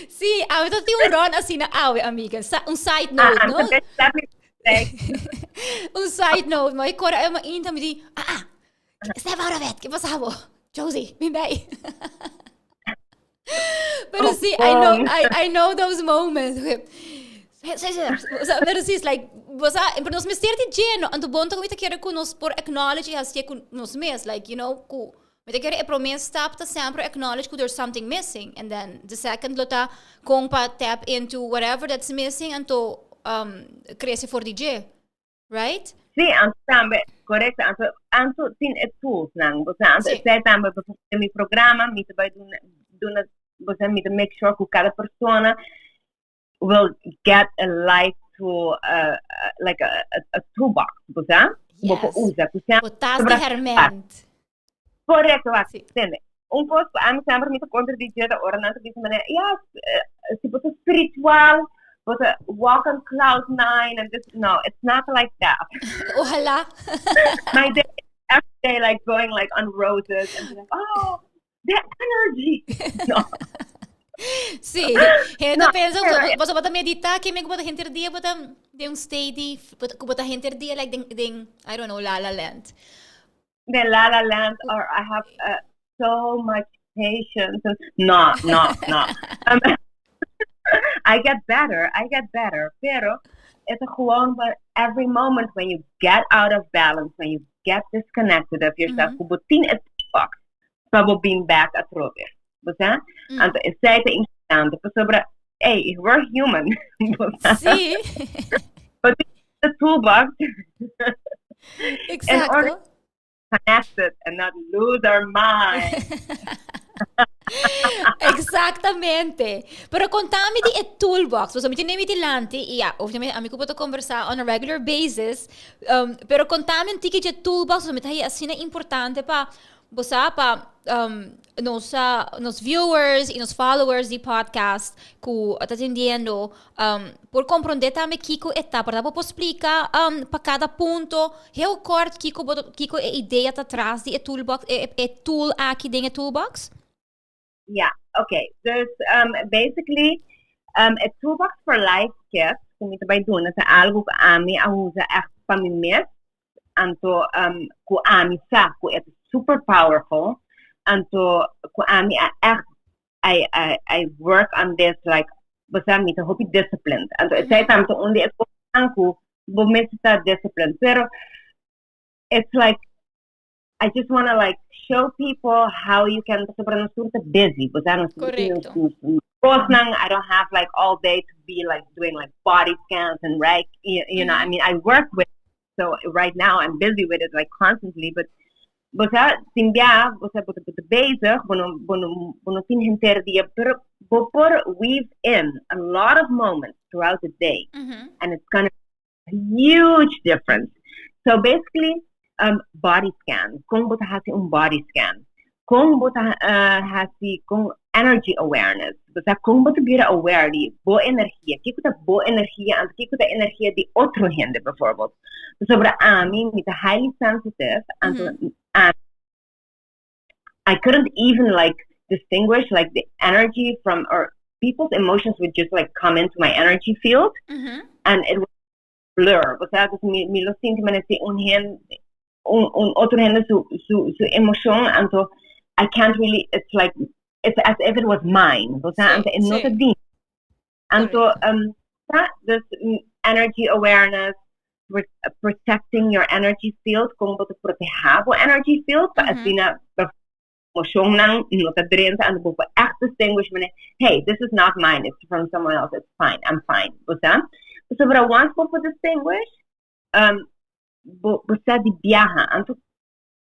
Si, awe ta tin un run asina awe, amiga. Un side note, Ah, no? Anto bitch slap mi like, Un side note, ma ik ora ma inta mi di, "Ah, ah, step out of it. Ki pasa bo? Josie, bin bij." Pero si, I know, I know those moments. Pero si, it's like, bo sa, pero nos mester di dje, no? Anto bon ta ku mi ta kere ku nos por acknowledge i hasi ku nos mes, like, ku mi ta kere e promé stap ta semper acknowledge ku there's something missing, and then the second lo ta kon pa tap into whatever that's missing, anto krese for di dje, right? Si, anto tambe, korekto, anto tin e tools nan, bo sa, anto esei tambe, bijvoorbeeld mi programa, mi ta bai duna, bo sa, mi ta make sure ku kada persona will get a life tool, like a toolbox, bo sa? Bo por usa, ku O tas di herment. Korekto, wak, tende. Un kos ku ami semper mi ta contradice ta ora nan ta bisa manera, "Ja, si bo ta spiritual, bo ta walk on cloud nine and this." No, it's not like that. Ohalá. My day every day like going like on roses and be like, "Oh, the energy." No. Si. Hende No, pensa, pero bo ta meditá, ku mi ku bo ta henter dia, bo ta den un state di, ku bo ta henter dia like den, I don't know, La La Land. The La La Land or "I have so much patience." And no, no. I get better, I get better. Pero it's gewoon but every moment when you get out of balance, when you get disconnected of yourself, ku bo tin e toolbox pa bo bin back atrobe. Bo sa? Anto esei ta importante. Pasobra, hey, we're human. Bo sa? But the toolbox in order connected and not lose our mind. Eksaktamente. Pero konta mi di e toolbox. Bo mi tin mi dilanti i ja, obviamente ami ku bo ta kombersá on a regular basis. Pero konta mi un tiki di toolbox, mi ta asina importante pa bo sa pa nos viewers i nos followers di podcast ku ta atendiendo por komprondé tambe kiko e ta, pa por splika pa kada punto heel kort kiko e idea ta tras di e toolbox, e tool aki den e toolbox. Ja, oké. Dus basically, e Toolbox for Life Kit, ku mi ta bai duna, ta algu ku ami a usa echt pa mi mes, anto ku ami sa, ku e super powerful, anto ku ami a echt, I work on this like, bo sa, mi ta hopi disciplined. Anto esei tanto un di e ku bo mes ta disciplined. Pero it's like I just want to like show people how you can, pasobra nos tur ta busy, bo sa, nos kosnan, I don't have like all day to be like doing like body scans and right, I mean, I work with, so right now I'm busy with it like constantly, but bo sa, tin bia, bo sa, bo ta bezig, bo no tin henter dia, pero bo por weave in a lot of moments throughout the day, and it's gonna be a huge difference. So basically, body scan. Kon bo ta hasi un body scan? Kon bo ta hasi kon energy awareness? Bo sa, kon bo ta bira aware di bo energia? Kiko ta bo energia anto kiko ta energia di otro hende, bijvoorbeeld? Sobre ami, mi ta highly sensitive, anto I couldn't even like distinguish like the energy from or people's emotions would just like come into my energy field and it was blur. O sea, dus mi lo sinti manera si un hende, un otro hende su emoshon, anto I can't really, it's like, it's as if it was mine. O sea, anto e no ta di. Anto, dus energy awareness, protecting your energy field, kon bo ta protehá bo energy field, pa asina emoshonnan no ta drenta, anto bo por echt distinguish manera, "Hey, this is not mine, it's from someone else, it's fine, I'm fine." Bo sa? Sobre once bo por distinguish, bo sa di biaha, anto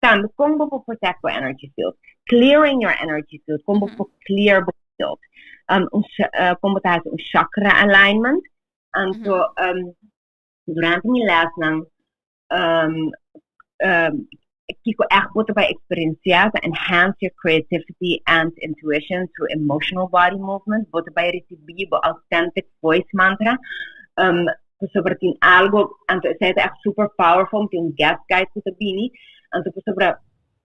tambe kon bo por protect bo energy field, clearing your energy field, kon bo por clear bo field. Un, kon bo ta hasi un chakra alignment. Anto durante mi lesnan, kiko echt bo ta bai eksperensiá ta enhance your creativity and intuition through emotional body movement. Bo ta bai risibí bo authentic voice mantra. Pasobra tin algo, anto esei ta echt super powerful, tin un guest guide ku ta bini. Anto pasobra,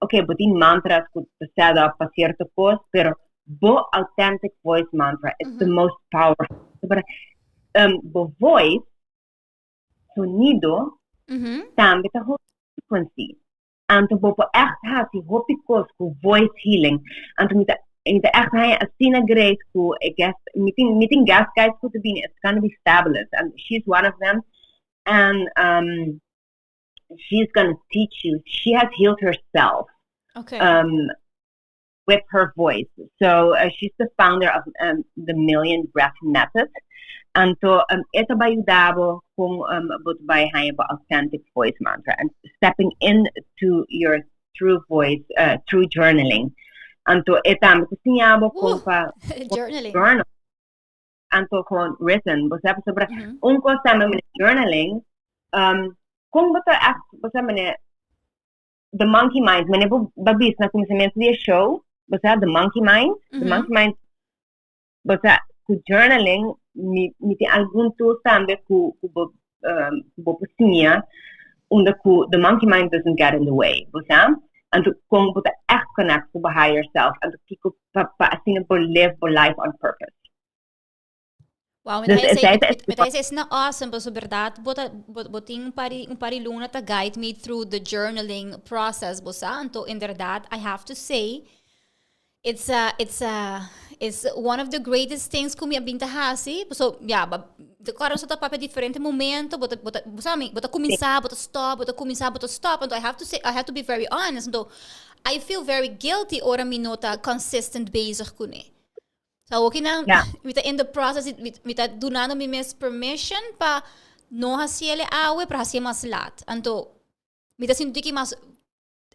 okay, bo tin mantras ku ta set up pa sierto kos, pero bo authentic voice mantra is the most powerful. Pasobra bo voice, sonido, tambe ta hopi frequency. Anto bo por echt hasi hopi kos ku voice healing. Anto mi ta echt haña asina great ku e guest, mi tin guest guides ku ta bini, it's gonna be fabulous. And she's one of them. And she's gonna teach you. She has healed herself with her voice. So she's the founder of the Million Breath Method. Anto e ta bai yuda bo kon bo ta bai haña bo authentic voice mantra and stepping into your true voice through journaling. Anto e tambe ta siña bo kon pa journaling. Journal. Anto gewoon written. Bo sabi sobre un kos tambe met journaling. Kon bo ta echt, bo sabi mane, the monkey mind, mane bo babis na kuminsamentu di e show, bo sa the monkey mind, the monkey mind, bo sa ku journaling, mi tin algun tools tambe ku bo por siña, unda ku the monkey mind doesn't get in the way, bo sa? Anto kon bo ta echt connect ku bo higher self, anto kiko pa asina bo live bo life on purpose. Wow, Dus esei ta mi ta esei na awesome, paso berdat, bo tin un par di luna ta guide me through the journaling process, bo sa, anto inderdaad, I have to say, it's one of the greatest things ku mi a bin ta hasi, so, ja, ba, de kora so ta papia diferente momento, bo sa mi, bo ta kuminsá, bo ta stop, bo ta kuminsá, bo ta stop, anto I have to say, I have to be very honest, anto I feel very guilty ora mi no ta consistent bezig kuné. So ook nan, mi ta in the process, mi ta dunando mi mes permission pa no hasiele awe, pero hasie mas laat. Anto, mi ta sinti mas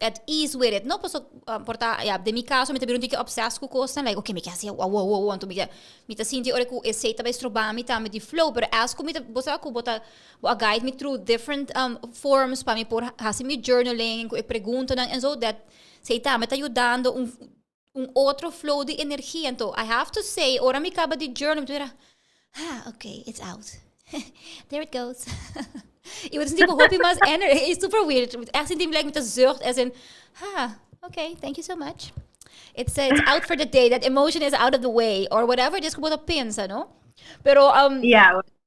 at ease with it. No, paso, porta, ja, den mi kaso, mi ta bira un tiki obsessed ku kosnan, like, okay, mi ke hasi, wow, anto mi ta sinti ora ku esei ta bai stroba mi tambe di flow, pero as ku mi ta, bo sa ku bo ta, bo a guide me through different forms pa mi por hasi mi journaling, ku e preguntanan, en zo, dat, esei tambe ta yudando un otro flow di energia. Anto, I have to say, ora mi kaba di journal, mi ta bira, "Ah, okay, it's out. There it goes." I bo ta sinti hopi mas energy. It's super weird. Echt sinti like mi ta zucht as in, "Ah, okay, thank you so much. It's out for the day. That emotion is out of the way." Or whatever it is ku bo ta pensa, no? Pero,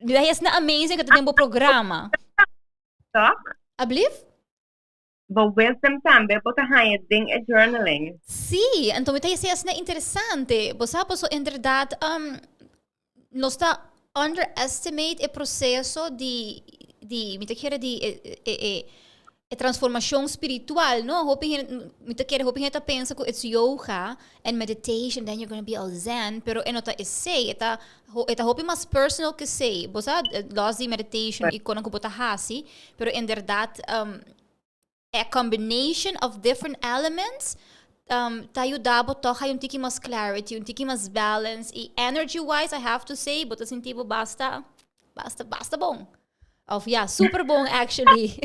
dat is na amazing ku tin bo programa. Toch? Alblief? Bo wisdom tambe, bo ta haña den e journaling. Sí, anto mi ta esei asina interesante. Bo sa, paso inderdaad, nos ta underestimate e proseso di mi ta kere di e transformashon spiritual, no? Hopi hende, mi ta kere hopi hende ta pensa ku it's yoga and meditation, then you're gonna be all zen, pero e no ta esei, e ta hopi mas personal ku esei. Bo sa, los di meditation i kono ku bo ta hasi, pero inderdaad, a combination of different elements ta yuda bo toch un tiki mas clarity, un tiki mas balance i energy wise, I have to say, bo ta sinti bo basta basta basta bon. Of ja, super bon actually.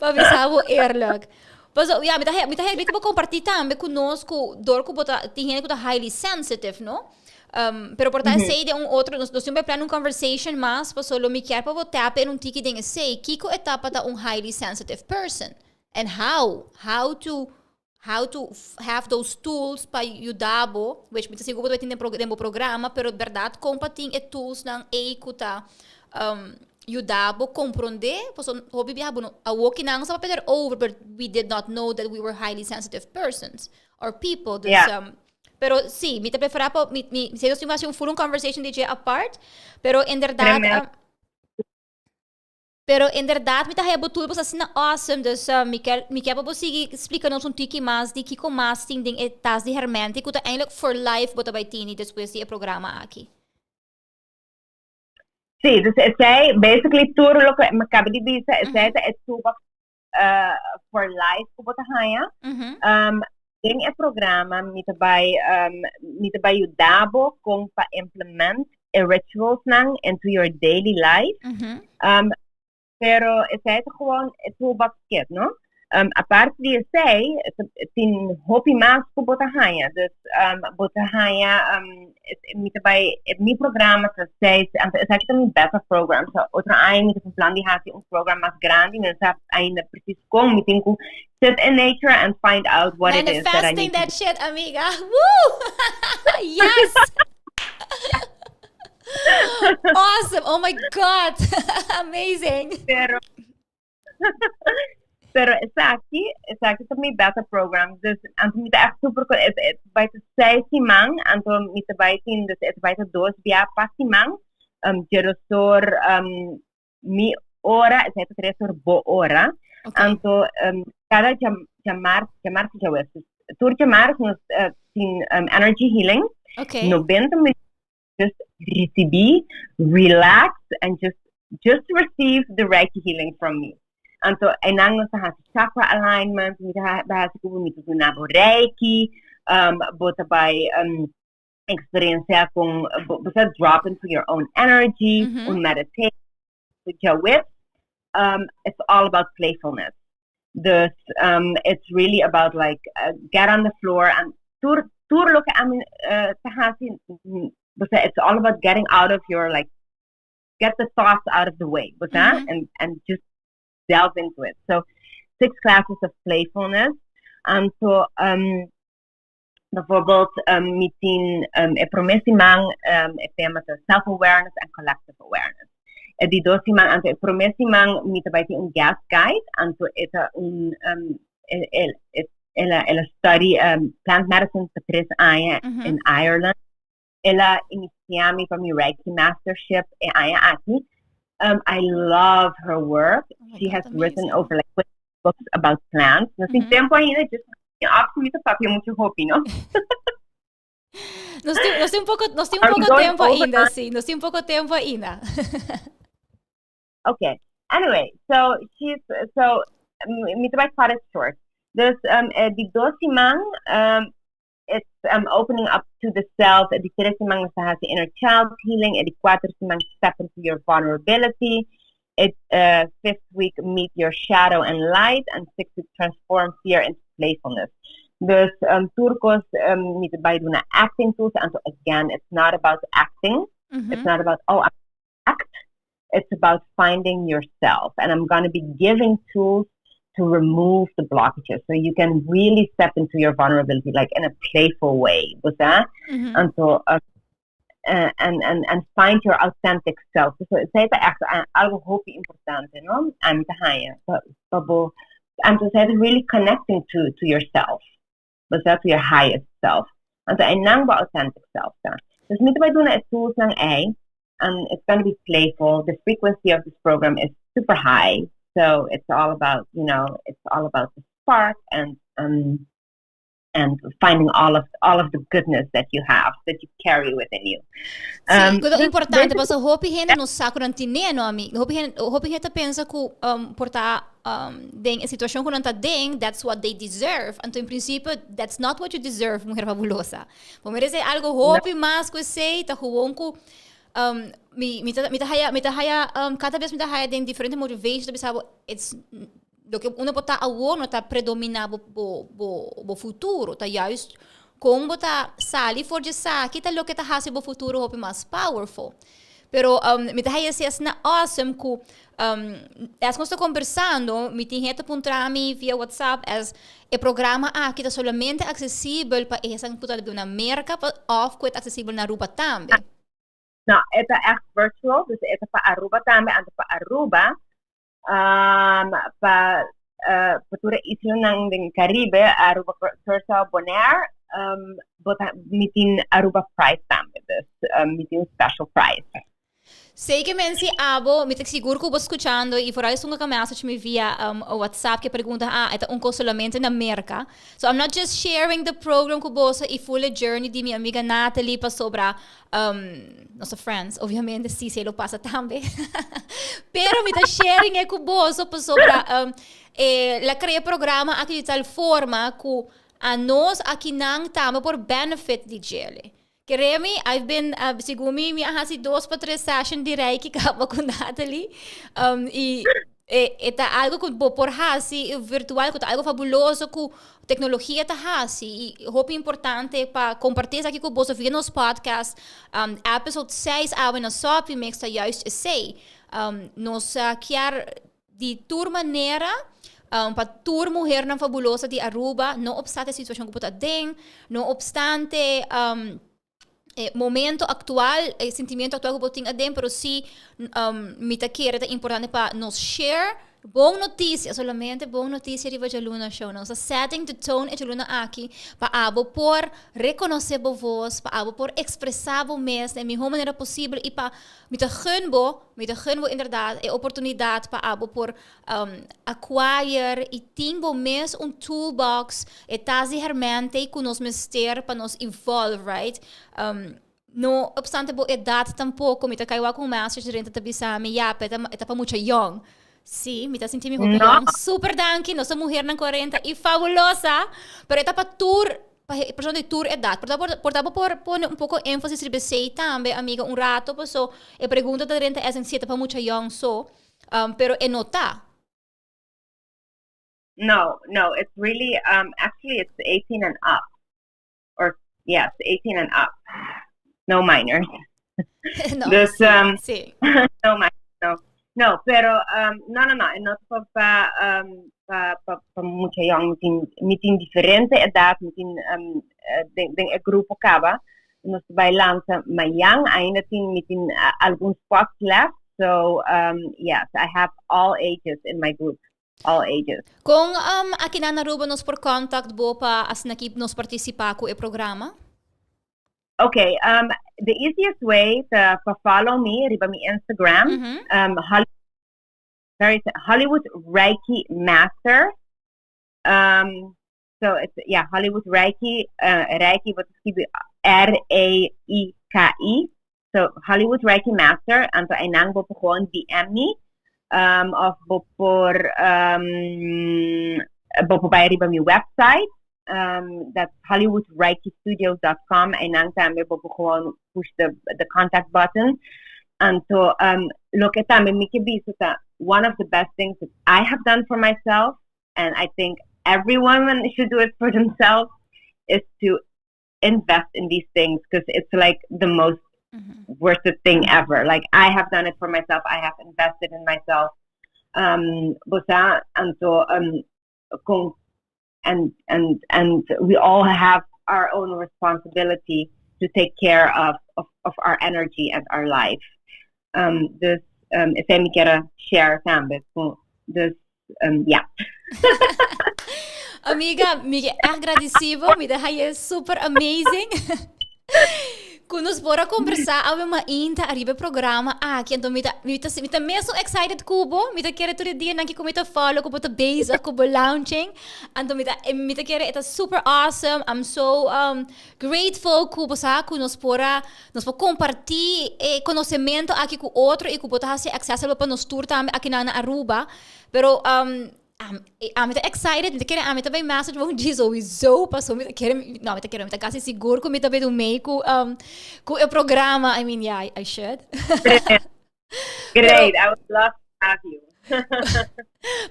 Pa bisa bo eerlijk. Paso, ja, mi ta mi ta kompartí tambe ku nos ku dor ku bo ta tin hende ku ta highly sensitive, no? Pero por ta esei den un otro, nos tin plan un conversation mas, paso lo mi kier pa bo tap in un tiki den esei, kiko e ta pa ta un highly sensitive person and how to have those tools pa yuda bo, which mi ta sigur bo tin den bo programa, pero berdat kon pa tin e tools nan ei ku ta yuda bo komprondé, paso hopi biaha bo no, awoki nan sa papia over, but we did not know that we were highly sensitive persons or people. Dus, pero sí, mi ta preferá pa mi si nos tin hasi un full un conversation di dje apart, pero inderdaad, pero inderdaad mi ta haya bo toolbox asina awesome, dus mi kier pa bo sigui splika nos un tiki mas di kiko mas tin den e tas di hermenti ku ta eigenlijk for life bo ta bai tini despues di e programa aki. Sí, dus esei, basically tur loke mi a kaba di bisa, esei ta e toolbox for life ku bo ta haña. Den e programa mi ta bay yuda bo con pa implement e rituals nan into your daily life. Pero esey ta gewoon e toolbox kit, no? Aparte di esey, tin hopi mas cu bo ta haya. Dus bo ta haya, mi ta bay, mi programa ta seis, anto esaki ta mi beta program. So otro aña mi ta plan di haci un program mas grandi, mi no sa ainda precies con, mi tin cu sit in nature and find out what it is that I Manifesting need to that shit, amiga. Woo! Yes! Awesome! Oh my God! Amazing! Pero esaki ta mi beta program. Dus anto mi ta echt super, het bay ta 6 siman, anto mi ta bay tin, dus het bay ta dos bia pa siman. 12 or mi ora, esey ta 3 or bo ora. Anto cada djamars, djamars y djaweps. Tur djamars nos tin energy healing. 90 minuut just ricibi, relax and just receive the Reiki healing from me. Anto einan nos ta hasi chakra alignment, mi ta hasi ku mi ta duna bo Reiki, bo ta bay experiencia con bo ta drop into your own energy, un meditate, djaweps, it's all about playfulness. Dus it's really about like get on the floor and tur loke ami ta hasi, it's all about getting out of your, like, get the thoughts out of the way, mm and just delve into it. So six classes of playfulness. And so bijvoorbeeld mi tin e prome siman e tema ta self-awareness and collective awareness. E di dos siman, anto e prome siman mi ta bay tin un guest guide, anto e ta un el a study plant medicine pa 3 aña in Ireland. El a inicia mi pa mi Reiki mastership e aña aki. I love her work. Oh She God, has written amazing. over like 20 books about plants. No tin tempo ainda, just absoluto papia mucho hopi, no? Nos tin Are we poco going tempo over ainda, time? si. Nos tin poco tempo ainda. Okay. Anyway, so she's so mi ta cut it short. Dus di dos siman it's opening up to the self. E di tres siman nos ta hasi inner child healing. E di cuater siman step into your vulnerability. It fifth week meet your shadow and light, and sixth week transform fear into playfulness. Dus tur cos mi ta bay duna acting tools. And so again, it's not about acting. It's not about, "Oh, I act." It's about finding yourself. And I'm going to be giving tools to remove the blockages so you can really step into your vulnerability, like in a playful way. Was that? And so, and find your authentic self. So, esey ta echt algo hopi importante, no? Ami ta haya. Pa bo, and to say really connecting to yourself. Was that to your highest self. And so, einan bo authentic self ta. Dus mi ta bay duna e tools nan ey, and it's going to be playful. The frequency of this program is super high. So it's all about, you know, it's all about the spark and finding all of the goodness that you have, that you carry within you. Si, cu ta importante, paso hopi hende no sa cu nan tine, no, ami. Hopi hende ta pensa cu por ta den e situacion cu nan ta den, that's what they deserve. Anto, en principio, that's not what you deserve, muher fabulosa. Bo merece algo hopi mas cu esey, ta gewoon cu mi ta haya, cada bes mi ta haya den diferente motivation, ta bisa bo, it's loke uno por ta awor no ta predomina bo futuro, ta juist con bo ta sali for di esaki ta loke ta hasi bo futuro hopi mas powerful. Pero mi ta haya esey asina awesome cu as nos ta conversando, mi tin hende puntra mi via WhatsApp as e programa aki ta solamente accesibel pa esnan cu ta na Merca of cu ta accesibel na Aruba tambe? No, e ta echt virtual, dus e ta pa Aruba tambe, anto pa Aruba, pa tur islanan den Caribe, Aruba, Curaçao, Bonaire, bo ta, mi tin Aruba price tambe, dus mi tin special price. Sei cu men si abo, mi ta sigur cu bo scuchando y vooral esun cu message mi via WhatsApp cu pregunta, ah, e ta un cos solamente na Merca. So I'm not just sharing the program cu boso y full journey di mi amiga Natalie pa sobra nos friends, obviamente, si se lo pasa tambe. Pero mi ta sharing e cu boso pa sobra el a crea programa aki di tal forma cu Anos akinan tambe por benefit di dje. Kere mi, I've been, segun mi, mi a hasi dos pa tres session di Reiki kaba ku Natalie. I e ta algo ku bo por hasi virtual, ku ta algo fabuloso ku teknologia ta hasi. I hopi importante pa kompartí aki ku bo via nos podcast. Episode 6 awe na Sopi Mix ta juist esei. Nos kier di tur manera pa tur muhernan fabuloso di Aruba, no obstante e situashon ku bo ta den, no obstante momento aktual, sentimentu aktual ku bo tin aden, pero si mi ta kere ta importante pa nos share bon notisia, solamente bon notisia riba Djaluna Show. Nos setting the tone e djaluna aki pa abo por rekonosé bo voz, pa abo por ekspresá bo mes na mihó manera posibel i pa mi ta gun bo inderdaad e oportunidat pa abo por acquire i tin bo mes un toolbox, e tas di herment ku nos mester pa nos evolve, right? No obstante bo edat tampoko, mi ta kai ku masters renta ta bisa mi, ja, e ta pa mucha young. Si, mi ta sinti mi hopi No. young. Super danki, nos muhernan 40 i fabulosa, pero e ta pa tur pa persona di tur edat. Por pone un poko énfasis riba esei tambe, amiga, un rato, paso e pregunta ta renta esen si e ta pa mucha young so, pero e no ta. No, it's really actually it's 18 and up. Or yes, 18 and up. No minors. No, Dus no minors, no. No, pero no, no pa mucha young, mi tin diferente edat, mi tin den e grupo kaba. Nos ta bai lansa mañan, ainda tin mi tin algun spots left. So yes, I have all ages in my group. All ages. Kon aki na Aruba nos por contact bo pa asina aki nos partisipá ku e programa? Okay, the easiest way to follow me riba mi Instagram, Hollywood Reiki Master. So it's, yeah, Hollywood Reiki, Reiki wordt geschreven Reiki. So Hollywood Reiki Master, anto einan bo por gewoon DM me. Of bo por bai riba mi website. That's hollywoodreikistudios.com, einan tambe bo por gewoon push the contact button. Anto loke tambe mi ke bisa ta one of the best things that I have done for myself, and I think every woman should do it for themselves, is to invest in these things because it's like the most worth it thing ever. Like, I have done it for myself. I have invested in myself. Bo sa, anto and we all have our own responsibility to take care of our energy and our life. Dus esei mi ke share tambe. Dus ja. Amiga, mi ta agradesido, mi ta super amazing ku nos por a kombersá awe mainta ariba programa aki. Anto mi ta mes excited ku bo, mi ta kere tur dia nan ku mi ta follow ku bo ta bezig ku bo launching. Anto mi ta kere e ta super awesome. I'm so grateful ku bo sa ku nos por kompartí konosementu aki ku otro i ku bo ta hasi accessible pa nos tur tambe aki na Aruba. Pero I'm excited, mi ta kere ami ta bai message bo di sowieso, paso mi ta kere, no, mi ta kere, mi ta kasi sigur ku mi ta bai doen mee ku e programa. I mean, yeah, I should. Great, I would love to have you.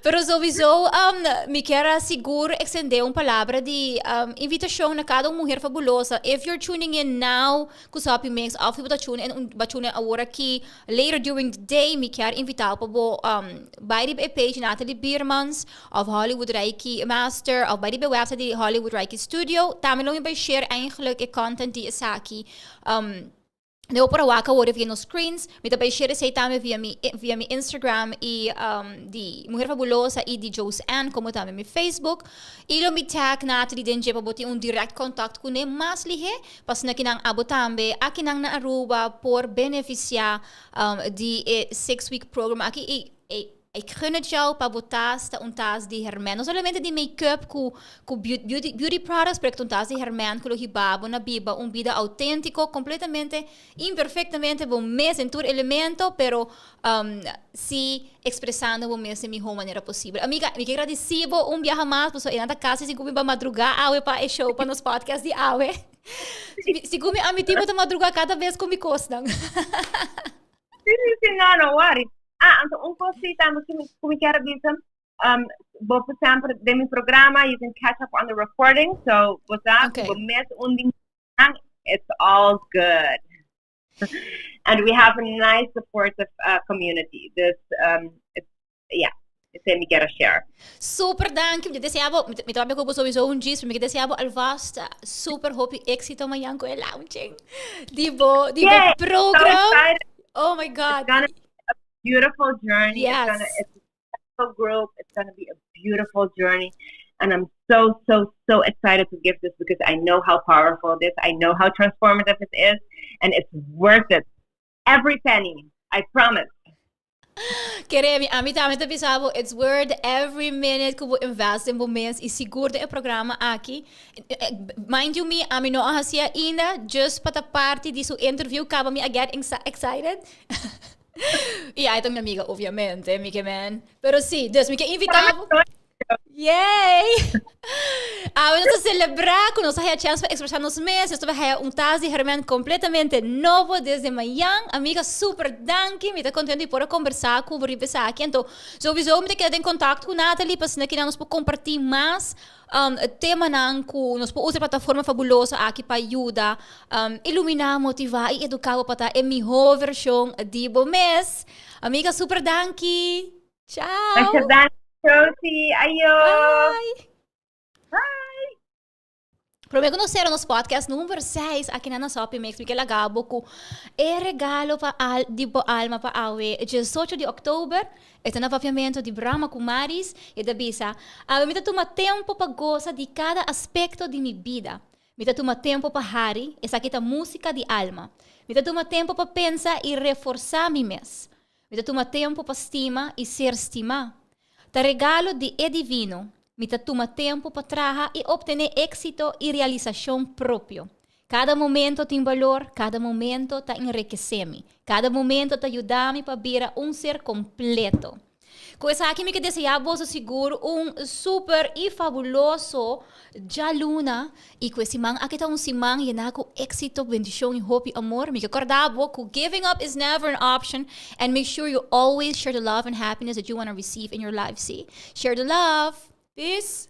Pero sowieso, mi ke sigur ekstendé un palabra di invitashon na kada muhé fabuloso. If you're tuning in now, ku Sopi Mix, of bo ta tune in, bo tune in awor aki later during the day, mi ke invitá pa bo bai e page Natalie Biermans of Hollywood Reiki Master of bai e website di Hollywood Reiki Studio. Tambe lo mi bai share eigenlijk e content di esaki. Bo por wak awor via nos screens, mi ta bai share esei tambe via mi Instagram i di Mujer Fabulosa i di Jos Ann, komo tambe mi Facebook. I lo mi tag Natalie den dje pa bo tin un direct contact kuné mas lihé, pa asina kinan abo tambe, akinan na Aruba por benefisiá di e 6 week program aki i Ik gun het jou pa bo tas ta un tas di herment. No solamente di make-up cu beauty products, pero un tas di herment cu lo hiba bo na biba un bida autentico, completamente, imperfectamente, bo mes en tur elemento, pero si expresando bo mes di mihor manera posibel. Amiga, mi ke gradici bo un biaha mas, pasobra e ta casi sin cu mi ba madruga awe pa e show, pa nos podcast di awe. Sigur mi admiti bo ta madruga cada bes cu mi cosnan. Si, no, no worry. Ah, anto un cosita cu mi kier bisa. Bo semper den mi programa, you can catch up on the recording. So, bo sa, bo miss un dia, it's all good. And we have a nice supportive community. It's, yeah, esey mi kier share. Super danki. Mi desea bo, mi tambe cu sowieso un gis, mi desea bo alvast super hopi exito mañan cu e launching di bo Yay! So program. Excited. Oh my God. It's gonna be a beautiful journey. It's a special group. It's gonna be a beautiful journey. And I'm so, so, so excited to give this because I know how powerful it is. I know how transformative it is. And it's worth it. Every penny. I promise. Kere mi, ami tambe ta bisa bo, it's worth every minute cu bo invest den bo mes y sigur den e programa aki. Mind you, mi, ami no a haci'e ainda, just pa ta parti di su interview, caba mi a get excited. Y ey ta mi amiga, obviamente, mi ke men. Pero si, dus mi ke invita bo. Yay! Awe nos ta celebra cu nos a chance pa expresa nos mes. Nos ta haya un tas di herment completamente nobo desde mañan. Amiga, super danki. Mi ta contento di por combersa cu bo riba esaki. Anto, sowieso mi ta keda den contacto cu Natalie pa asina cu nos por comparti mas temanan cu nos por usa e plataforma fabuloso aki pa yuda, ilumina, motiva y educa pa ta e mihor version di bo mes. Amiga, super danki. Ciao. Masha danki, Josie. Ayo. Bye. Bye. Prome cu nos cera nos podcast number 6 aki na Sopi Mix, mi ke laga bo cu e regalo pa al, di bo alma pa awe, 18 di october, e ta na Papiamento di Brahma Kumaris, e ta bisa: "Awe mi ta tuma tempo pa goza di cada aspecto di mi bida. Mi ta tuma tempo pa hari, esaki ta musica di alma. Mi ta tuma tempo pa pensa y reforsa mi mes. Mi ta tuma tempo pa stima y ser stima. Ta regalo di e divino. Mi ta tuma tempo pa traha y obtene exito y realisacion propio. Cada momento tin balor, cada momento ta enrikece mi. Cada momento ta yuda mi pa bira un ser completo." Cu esaki mi ke desea bo sigur un super y fabuloso dialuna y cu e siman aki ta un siman yena cu exito, bendicion y hopi amor. Mi ke corda bo cu giving up is never an option and make sure you always share the love and happiness that you want to receive in your life. See? Share the love. Peace.